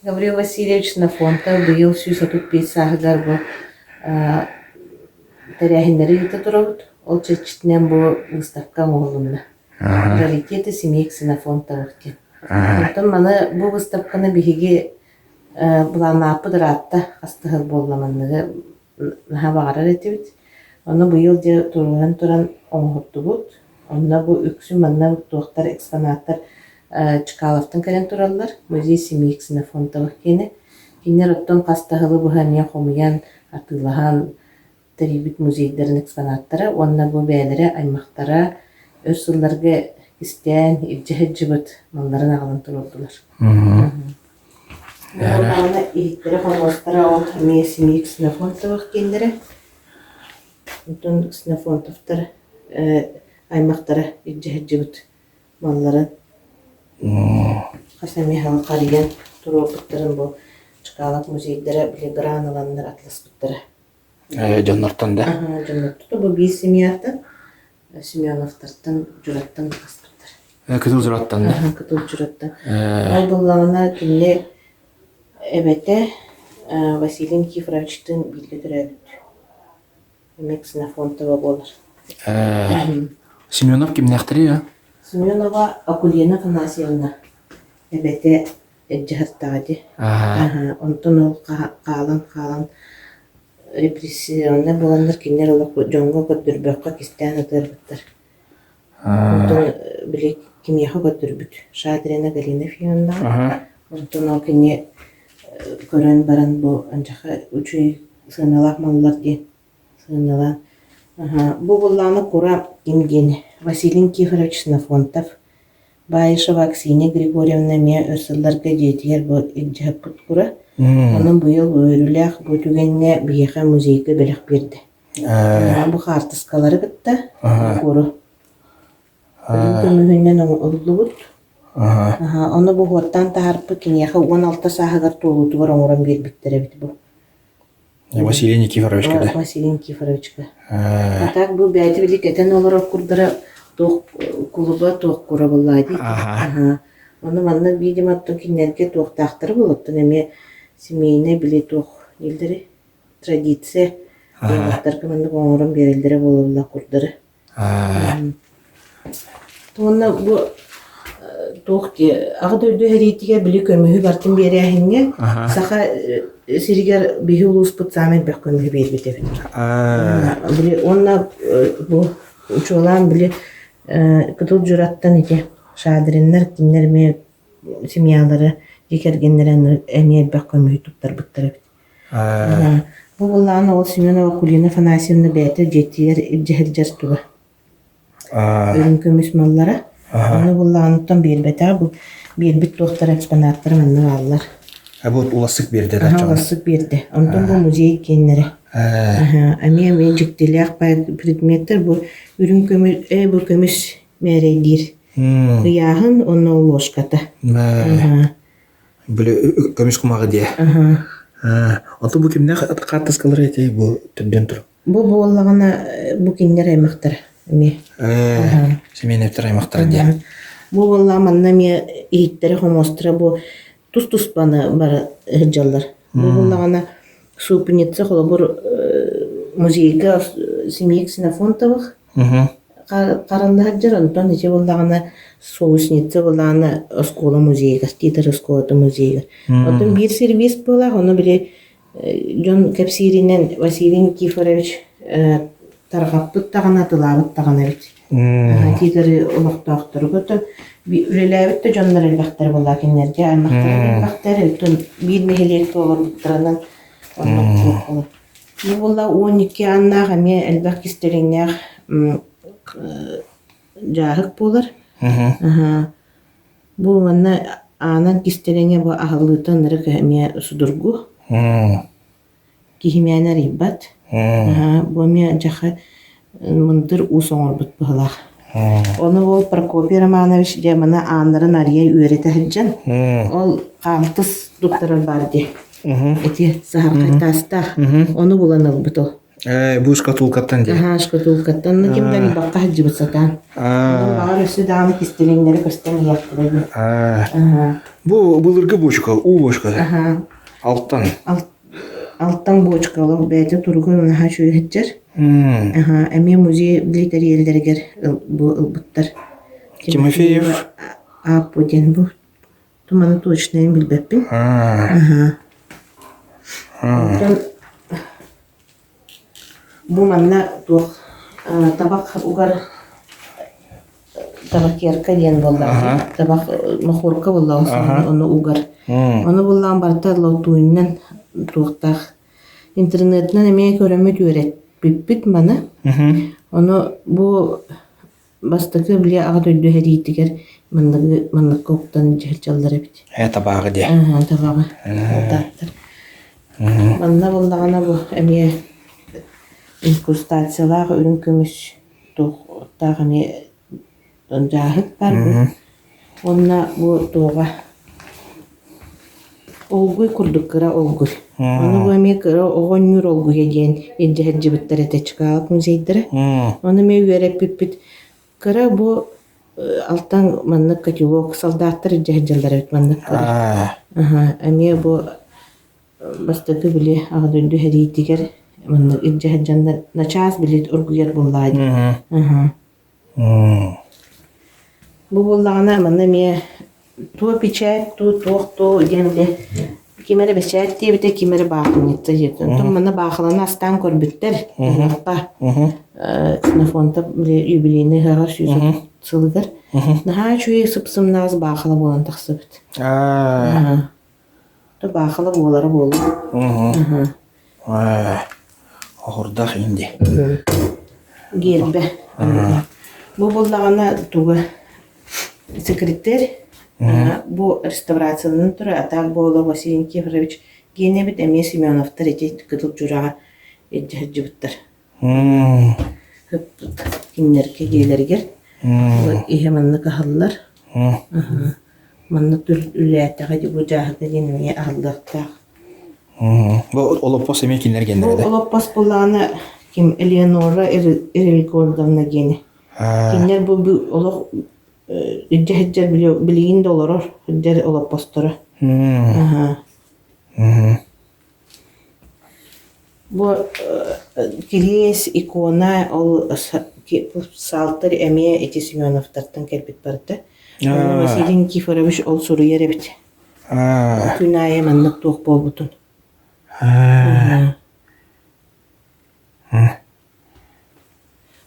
Гаврил Васильевич Ксенофонтов быйыл 135 сааһыгар бу тэрээһиннэри ыыта турабыт. Ол чэрчитинэн бу выставка оҥоһулунна. Раритеты семьи Ксенофонтовых диэн. Онтон маны бу выставканы биһиги былааннааппыт ыраатта хас да сыл буолла манныгы наһаа баҕарар этибит. Ону быйыл дьэ туруоран туран оҥоһуттубут. Онно бу үксүн манна туохтар экспонаттар Чкаловтан кэлэн тураллар. Музей семьи Ксенофонтовых киэнэ. Кинилэр оттон хас да сылы быһа эмиэ хомуйан, атыылаһан тэрийбит музейдарын экспонаттара уонна бу бэйэлэрэ аймахтара өр сылларга кистээн илдьэ сылдьыбыт малларын аҕалан туруордулар. Буоллаҕына иһиттэрэ-хомуостара ол эмиэ семьи Ксенофонтовых диэннэрэ. Онтон Ксенофонтовтар аймахтара илдьэ сылдьыбыт малларын хас эмэ сыл харыйан туруорбуттарын бу Чкалов музейдара били гран ыланнар атласпыттара. Дьоннортон да? Дьоннортон бу биир семьяттан Семеновтартан Дьураттан хаспыттар. Кытыл Дьураттан да? Кытыл Дьураттан. Ол буллаҕына кинини эбэтэ Василий Никифоровичтыын бииргэ төрөөбүт. Эмиэ Ксенофонтова буолар. Семенов кимнээхтэрий а? Семенова Акулина Афанасьевна эбэтэ илдьэ дии. Онтон ол хаалан-хаалан репрессированнай буоланнар кинилэр олох дьоҥҥо көрдөрбөххө кистээн ытыарбыттар. Онтон били кимиэхэ көрдөрбүт Шадрина Галина Ефимовнаҕа. Онтон ол кини көрөн баран бу ынчаха үчүгэй сыаналаах маллар диэн сыаналаан Бу буоллаҕына кура ким диэн Василий Никифорович Ксенофонтов Баишева Аксинья Григорьевна эмиэ өр сылларга дьиэтигэр бу илдьэ кура. Онон быйыл үөрүүлээх бу түгэҥҥэ биһиэхэ музейга бэлэх биэрдэ. Бу хаартыскалары кытта куру үрүҥ көмүһүнэн оҥоһуллубут. Ону бу уоттаан таһаарбыт киниэхэ 16 сааһыгар туолуутугар оҥорон биэрбиттэр эбит бу. Василий Никифоровичка да? Василий Никифоровичка. А так бу бэйэтэ били кэтэн олорор курдара туох кулуба туох кура буоллаа дии. Аха. Ону манна видимо оттон кинилэргэ туохтаахтара буолуоттан эмиэ семейнай били туох дииллэри традиция уолаттарга маннык оҥорон биэрэллэрэ буолаллар курдары. Уонна бу туох дии Аҕа дойду сэриитигэр били көмүһү барытын биэрээһиҥҥэ Саха сиригэр биһи улууспут саамай элбэх көмүһү биэрбит эбит. Били уонна бу учуолаан били Кытыл Дьураттан ити Шадриннар кинилэр эмиэ семьялара дьиэ кэргэннэрэ эмиэ элбэх көмүһү туттарбыттар эбит. Бу буоллаҕына ол Семенова Акулина Афанасьевна бэйэтэ дьиэтигэр илдьэ сылдьар туга. Үрүҥ көмүс маллара. Ону буоллаҕына биэрбэтэх бу биэрбит туохтара экспонаттара манна бааллар. А бу улассык биэрдэ да Улассык биэрдэ. Онтон бу музей киэннэрэ. Эмиэ эмиэ дьиктилээх предметтэр бу үрүҥ көмүс э бу көмүс мээрэйдиир. Ыйааһын уонна ложката. Били көмүс кумаҕы диэ. Онтон бу кимнээх хаартыскалара этэй бу төрдүөн тур? Бу буоллаҕына бу кинилэр аймахтара эмиэ. Семеновтар аймахтара диэ. Бу буоллаҕа манна эмиэ иһиттэрэ хомуостара бу тус-туспаны бары сылдьаллар. Бу буоллаҕына супница холобур музейга семьи Ксенофонтовых Харалла сылдьар, онтон ити буоллаҕына соусница буоллаҕына оскуола музейыгар, тиитэр оскуолатын музейыгар. Оттон биир сервис буолаах, ону били дьон кэпсииринэн Василий Никифорович тарҕаппыт даҕаны, атылаабыт даҕаны эбит. Тиитэри олохтоохторугар да үлэлээбит да дьоннор элбэхтэр буоллаа кинилэргэ аймахтара элбэхтэр, оттон биир нэһилиэккэ олорбуттарынан оннук Бу буолла 12 ааннаах эмиэ элбэх кистэлэҥнээх дьааһык буолар. Бу манна аанан кистэлэҥэ бу аһыллыыта ынырык эмиэ судургу. Киһи мээнэ арыйбат. Бу эмиэ дьаха мындыр уус оҥорбут быһыылаах. Ону ол Прокопий Романович дьэ маны ааннарын арыйа үөрэтэ сылдьан, ол хаалтыс туттарар баар дии. Ити саһархай таастаах. Ону булан ылбыт ол. Ээ, бу шкатулкаттан дии. Аһаа, шкатулкаттан. Ну, ким да бакка сылдьыбыт сатаан. Онон баҕар өссө даҕаны кистэлэҥнэри көстөн иһиэхтэрэ дии. Аһаа. Бу былыргы бочка, уу бочката. Аһаа. Алтан. Алтан бочкалар бэйэтэ туруга наһаа үчүгэй сылдьар. Аһаа, эмиэ музей били тэрийэллэригэр бу ылбыттар. Тимофеев. Аппо диэн бу Туманы точнайын билбэппин. Аһаа. Онтон бу манна туох табах угар табакерка диэн буоллаҕа. Табах мохуорка буоллаҕа ону угар. Ону буллаҕын барыта латуньнан туохтаах. Интернетинэн эмиэ көрөммүт үөрэппиппит маны. Ону бу Бастакы били Аҕа дойду сэриитигэр манныгы манныкка уктан дьаһалдьаллар эбит. Ээ табааҕы диэ. Аһа табаҕы алтааттар. Манна буоллаҕына бу эмиэ инкрустациялаах үрүҥ көмүс туохтаах эмиэ дьааһык баар бу. Уонна бу туоҕа олгуй курдук кыра олгуй. Ону бу эмиэ кыра оҕонньуур олгуйа диэн илдьэ сылдьыбыттар этэ Чкалов музейдара. Ону эмиэ үөрэппиппит. Кыра бу алтан маннык котелок солдаттар илдьэ сылдьаллар эбит маннык кыра. Аха, эмиэ бу бастакы били Аҕа дойду сэриитигэр маннык илдьэ сылдьаннар начаас били оргуйар буоллаҕа дии. Аха. Бу буоллаҕына манна эмиэ туо печать туу туох туу диэн били ким эрэ бэчээт диэбитэ, ким эрэ баахынньытта диэбитэ. Онтон манна баахыланы астаан көрбүттэр ыһыахха. Ксенофонтов били юбилейный ыһыаҕар 130 сылыгар. Наһаа үчүгэй сып-сымнаҕас баахыла буолан тахсыбыт. Баахыла буолара буолуо. Оһурдах инди. Гиэрбэ. Бу буоллаҕына туга секретарь бу реставрацияланан турар атаак буола Василий Никифорович гиэнэбит эмиэ Семеновтар ити Кытыл Дьураҕа илдьэ сылдьыбыттар. Ыппыт кинилэргэ дьиэлэригэр иһэ маннык аһыллар. Маннык үлэлээтэҕэ бу дьааһыка диэн эмиэ аһыллыахтаах. Бу олоппос эмиэ кинилэр геннэрэ Бу олоппос буллаҕына ким Элеонора Эрельгордовна диэни. Кинилэр бу олох илдьэ сылдьар билигин да олорор сылдьар олоппосторо. Бу кириэс, икона ол псалтырь эмиэ ити Семеновтартан кэлбит барыта. Онно Василий Никифорович ол суруйар эбит. Күн аайы маннык туох буолбутун.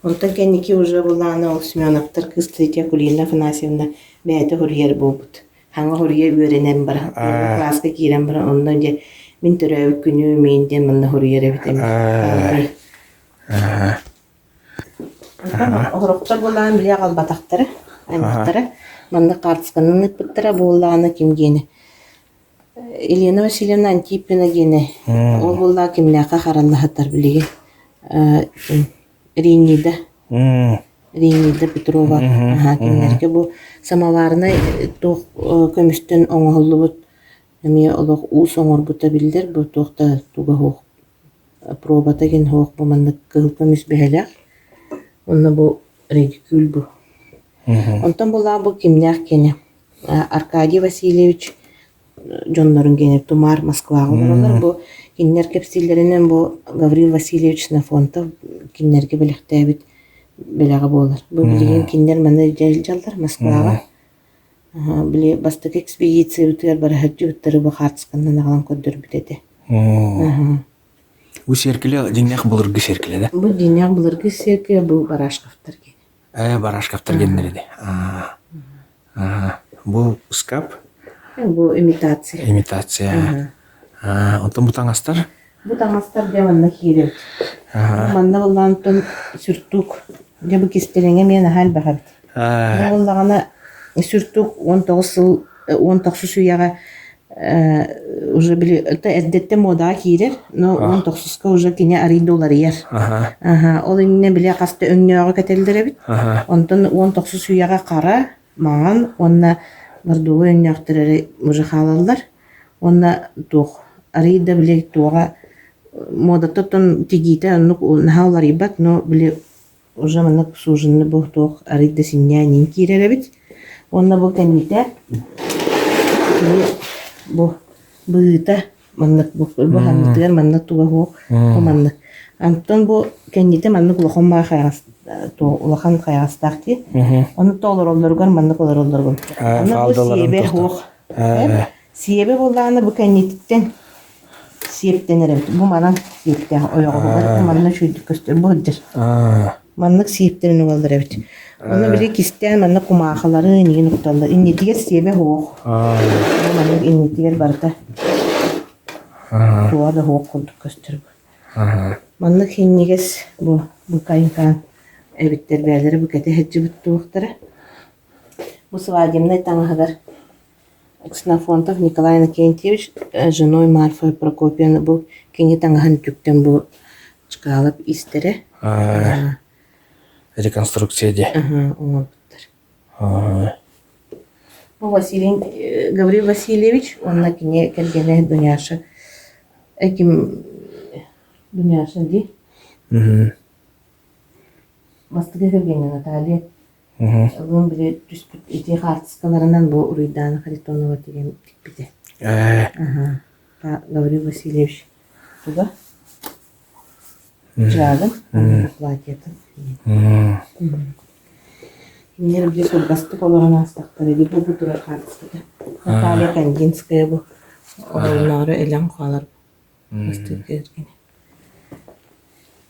Онтон кэнники уже былаана ол Семеновтар кыыс Третья Акулина Афанасьевна бэйэтэ хоруйар буолбут. Хаҥа хоруйа үөрэнэн баран, кылааска киирэн баран, онно дьэ мин төрөөбүт күнүм миин диэн манна хоруйар эбит эми. Онтон оһорохтор былаан били аҕалбатахтара, аймахтара. Манна хаартысканан ыыппыттара буоллаҕына ким диэни. Елена Васильевна Антипина диэни ол буоллаҕа кимнээххэ хараллаһытар билигин Ренида Ренида Петрова аһаа кинилэргэ бу самоварнай туох көмүстэн оҥоһуллубут эмиэ олох уус оҥорбута биллэр бу туох да туга суох пробата диэн суох бу маннык кыһыл көмүс бэһэлээх уонна бу редикюль бу онтон булаа бу кимнээх киэнэ Аркадий Васильевич дьоннорун гиэнэ Тумар Москваҕа олороллор. Бу кинилэр кэпсииллэринэн бу Гаврил Васильевич Ксенофонтов кинилэргэ бэлэхтээбит бэлэҕэ буолар. Бу билигин кинилэр маны дьаллар Москваҕа. Били бастакы экспедициябытыгар бара сылдьыбыттары бу хаартысканан аҕалан көрдөрбүт этэ. Бу сиэркилэ дьиҥнээх былыргы сиэркилэ да? Бу дьиҥнээх былыргы сиэркилэ бу Барашковтар гиэнэ. Ээ, Барашковтар геннэр ини. Бу скап? Бу имитация. Имитация. Онтон бу таҥастар? Бу таҥастар дьэ манна киирэбит. Манна буоллаҕына сүртук. Дьэ бу кистэлэҥэ эмиэ наһаа элбэх эбит. Бу буоллаҕына сүртук 19 сыл 19 үйэҕэ уже били эрдэттэн муодаҕа киирэр, но 19-ка уже кини арыйда уларыйар. Аха, ол иннинэ били хас да өҥнөөҕү кэтэллэр эбит. Онтон 19 үйэҕэ хара, маҥан уонна бордовой өҥнөөхтөр эрэ уже хаалаллар. Уонна туох арыйда били туоҕа. Муодаттан тигиитэ оннук наһаа уларыйбат, но били уже маннык суженый бу туох арый да синньээн иин киирэр эбит. Уонна бу кэннитэ кини бу быһыыта маннык бу бу ханнытыгар маннык туга суох бу маннык. Антон бу кэннитэ маннык улахан баа хайаҕас улахан хайаҕастаах дии. Ону то олороллоругар маннык олороллоругар. Аны бу сиэбэ суох. Сиэбэ буоллаҕына бу кэннититтэн сиэптэнэр эбит. Бу манан сиэптээх ойоҕоһугар манна үчүгэйдик көстөр бу сылдьар. Маннык сиэптэрин угаллар эбит. Ону били кистээн манна кумаахылары инигин укталлар. Иннитигэр сиэбэ суох. Бу маннык иннитигэр барыта туоҕа да суох курдук көстөр. Маннык синньигэс бу быкайкаан эбиттэр бээлэрэ бу кэтэ сылдьыбыт туохтара. Бу свадебнай таҥаһыгар Ксенофонтов Николай Иннокентьевич женой Марфой Прокопьевной бу кини таҥаһын үтүктэн бу Чкалов истэрэ Реконструкция дии. Оҥорбуттар. Бу Василий Гаврил Васильевич уонна кини кэргэнэ Дуняша ким Дуняша дии. Бастакы кэргэнэ Наталья Ылын били түспүт ити хаартыскаларынан бу Уруйдаана Харитонова тигэн тикпитэ. Аха. Гаврил Васильевич туга? Дьаадын, платьетын. Кинилэр били кылгастык олорон аастахтара дии бу бу турар хаартыската. Наталья Кандинская бу оҕолору элэн хаалар Бастыҥ кэргэнэ.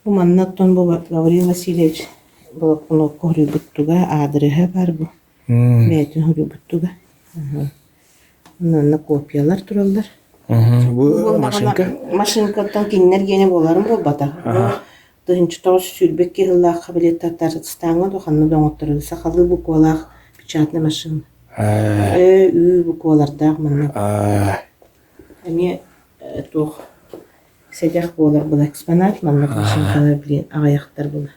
Бу манна оттон бу Гаврил Васильевич Болокунуопка хоруйбуттуга аадырыһа баар бу. Бэйэтин хоруйбуттуга. Онно копиялар тураллар. Бу машинка? Машинкаттан кинилэр гиэнэ буоларын буолбатах. Бу 1922 сыллаахха били Татарстаҥҥа да ханна да оҥотторор сахалыы буквалаах печатная машина. Ö, Ү буквалардаах манна. Эмиэ туох сэдэх буолар була экспонат маннык машинкалар билигин аҕыйахтар була.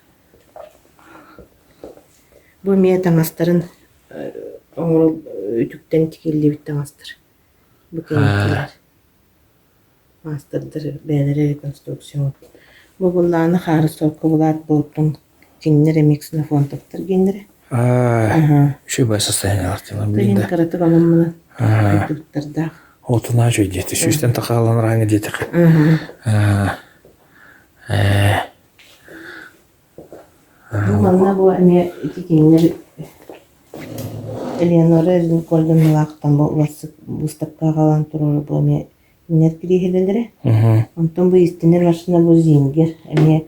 Бу эмиэ таҥастарын оҥорол үтүктэн тигиллибит таҥастар. Бу кэнникилэр. Маастардар бэйэлэрэ реконструкция оҥорбут. Бу буллааны хаары суокка булаат буолтун кинилэр эмиэ Ксенофонтовтар геннэрэ. Үчүгэй состояниелаах Тыһын кыратык онон кыргыттардаах. Отуна үчүгэй диэти. Сүүстэн тахаалан раҥа диэтэх. Бу манна бу эмиэ ити кинилэр Элеонора Линкольновналаахтан бу уларсык быыстапка аҕалан туруору бу эмиэ кинилэр кириэһилэлэрэ. Онтон бу истинэр машина бу Зингер эмиэ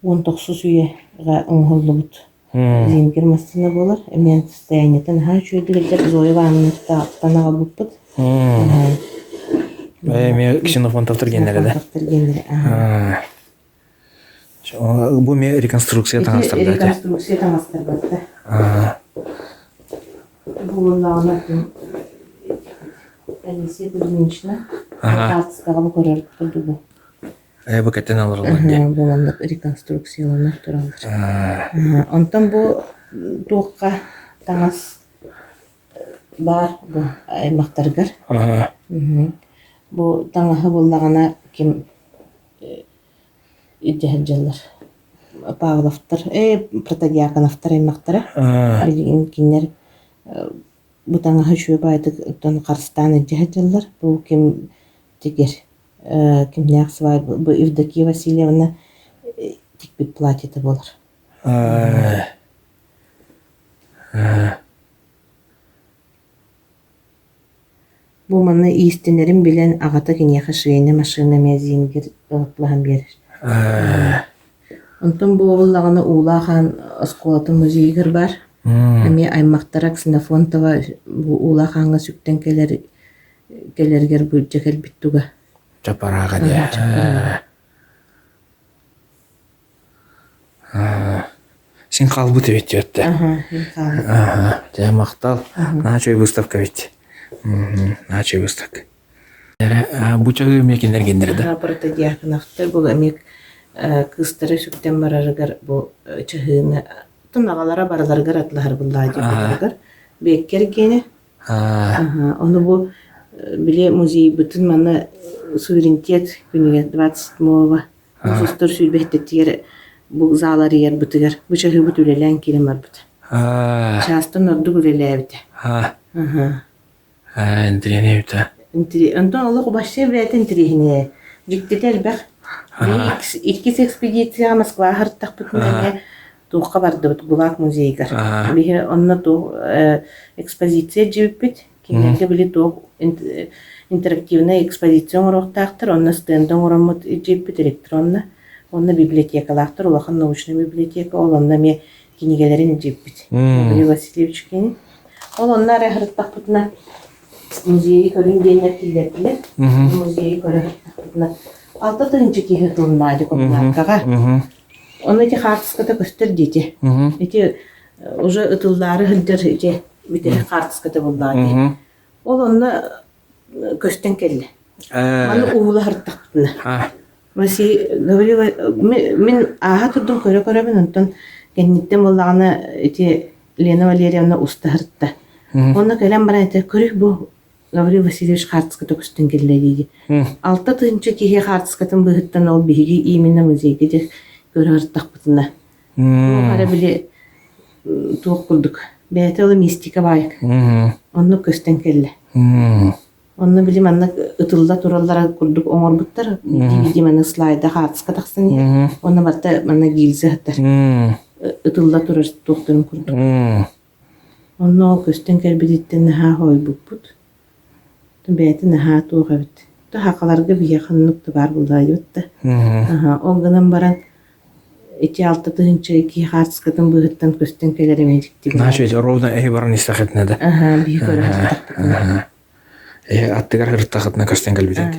19 үйэҕэ оҥоһуллубут Зингер массыына буолар. Эмиэ состояниета наһаа үчүгэйдик илдьэр Зоя Ивановнаттан аҕалбыппыт. Эмиэ Ксенофонтовтар геннэрэ да? Ксенофонтовтар Бу эмиэ реконструкция таҥастарда этэ. Реконструкция таҥастарбатта. Бу буоллаҕына Алисия Кузьминична хаартыскаҕа бу көрөр курдугу. Бу кэтэн олороллор дии. Буоланнар реконструкцияланар тураллар. Онтон бу туохха таҥас баар бу аймахтаргар. Бу таҥаһы буллаҕына ким илдьэ сылдьаллар. Павловтар, Протодьяконовтар аймахтара. Билигин кинилэр бу таҥаһы үчүгэй баайдык оттон харыстаан илдьэ сылдьаллар. Бу ким тигэр кимнээх свадьба бу Евдокия Васильевна тикпит платьета буолар. Бу манна иистэнэрин билэн аҕата киниэхэ швейнай машина эмиэ Зингер ылатлаһан биэрэр. Онтон бу буоллаҕына Уулаах Аан оскуолатын музейыгар баар. Эмиэ аймахтара Ксенофонтова бу Уулаах Ааҥҥа сүктэн кэлэр кэлэригэр бу илдьэ кэлбит туга. Чапарааҕа диэ. Син хаалбыт эбит диэттэ. Дьэ махтал. Наһаа үчүгэй выставка эбит. Наһаа үчүгэй выставка. Бу чаһы эмиэ кинилэр геннэрэ да? Протодьяконовтар бу эмиэ кыыстара сүктэн барарыгар бу чаһыыны аҕалара барыларыгар атлаһар буллаадьы Беккер гиэнэ Ону бу били музейбытын манна. суверенитет күнүгэр 27-го муус сүүрбэһиттэтигэр бу зал арыйарбытыгар бу чаһыыбыт үлэлээн киирэн барбыта. Чаастан ордук үлэлээбитэ. Интириэһинэй Онтон олох вообще бэйэтэ интириэһинэй. Дьиктитэ элбэх. Иккис экспедицияҕа Москваҕа сырыттахпытына эмиэ туохха бардыбыт ГУЛАГ музейыгар. Биһи онно туох экспозиция дьиэбиппит. Кинилэргэ били туох интерактивнай экспозиция оҥоруохтаахтар, онно стенд оҥороммут дьиэбиппит электронно. Онно библиотекалаахтар, улахан научнай библиотека, ол онно эмиэ кинигэлэрин дьиэбиппит. Гаврил Васильевич кини. Ол онно эрэ сырыттахпытына музейы көрүҥ диэннэр киллэрдилэр. Музейы көрө сырыттахпытына 6 тыһыынча киһи ытылыннаады коммуналкаҕа. Ону ити хаартыската көстөр диэти. Ити уже ытыллаары сылдьар ити бүтэһик хаартыската буллаҕа дии. Ол онно көстөн кэллэ. Маны уула сырыттахпытына. Василий Гаврила мин ааһа турдум көрө-көрөбүн онтон кэнниттэн буоллаҕына ити Лена Валерьевна уста сырытта. Онно кэлэн баран этэ көрү бу Гаврил Васильевич хаартыската көстөн кэллэ дии. 6 тыһыынча киһи хаартыскатын быыһыттан ол биһиги именно музейга дьэ көрө сырыттахпытына туох эрэ били туох курдук бэйэтэ ол мистика баайык оннук көстөн кэллэ. Онно били маннык ытылла тураллара курдук оҥорбуттар. DVD маннык слайда хаартыска тахсан иһэр. Онно барыта манна гильза сытар. Ытылла турар туохтарын курдук. Онно ол көстөн кэлбититтэн наһаа хойбуппут. Бэйэтэ наһаа туох эбит. Сахаларга биһиэхэ оннук да баар буоллаайбыт да. Ол гынан баран ити 6 тыһыынча киһи хаартыскатын быыһыттан көстөн кэлэр эмиэ дьикти. Значит, ровно эһи баран истэхитинэ да. Аха, биһи көрө сырыттахпытына. Эһи аттыгар сырыттахытына көстөн кэлбитин.